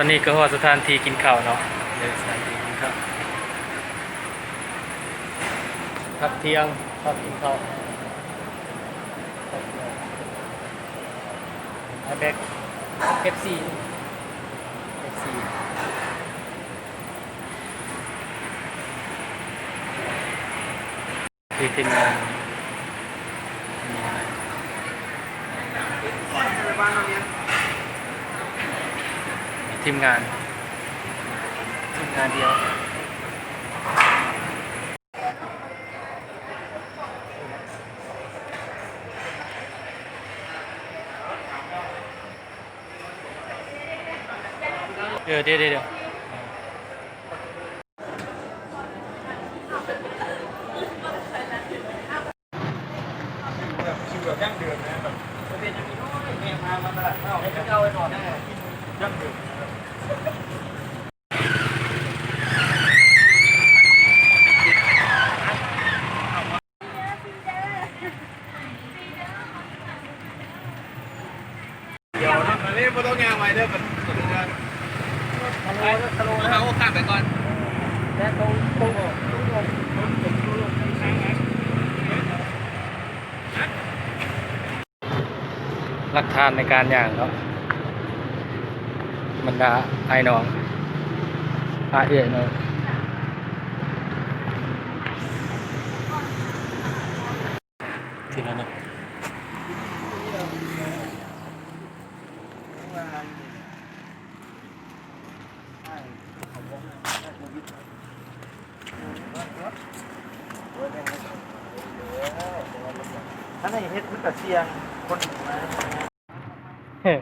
ຕອນນີ້ກໍຮອດສະຖານທີ່ກິນເຂົ້າເນາະ ເດີ ສະຖານທີ່ກິນເຂົ້າ ພັກທ່ຽງ ພັກກິນເຂົ້າ ໄປແບັກ ເອັບຊີ ເອັບຊີ ທີ່ທີມງານ ທີມງານ ທີມງານດຽວ ເອີ ດຽວ ດຽວ ດຽວ. ແບບ ຊິແບບດັ້ງເດີມນະ ແບບ ເປັນອັນນີ້ ແມ່ພາມາຕະຫຼາດເຊົ້າ ແລ້ວກໍເອົາໄວ້ນອນ ເອີ ດັ້ງເດີມ ດຽວເນາະ ອັນນີ້ບໍ່ຕ້ອງຍ່າງໄວເດີ ໄປ ໄປ ໄປ ເຮົາຂ້າມໄປກ່ອນ ແລ້ວຕົງ ຕົງອອກ ຕົງອອກ ລົດເປັນ ລົດ ລັກຖານໃນການຍ່າງເນາະ ບັນດາອ້າຍນ້ອງ ອ້າຍເອື້ອຍນ້ອງ ທີລະໜຶ່ງ ຄັນໃຫ້ເຮັດມັນກະສ່ຽງ ຄົນ ເຮີ.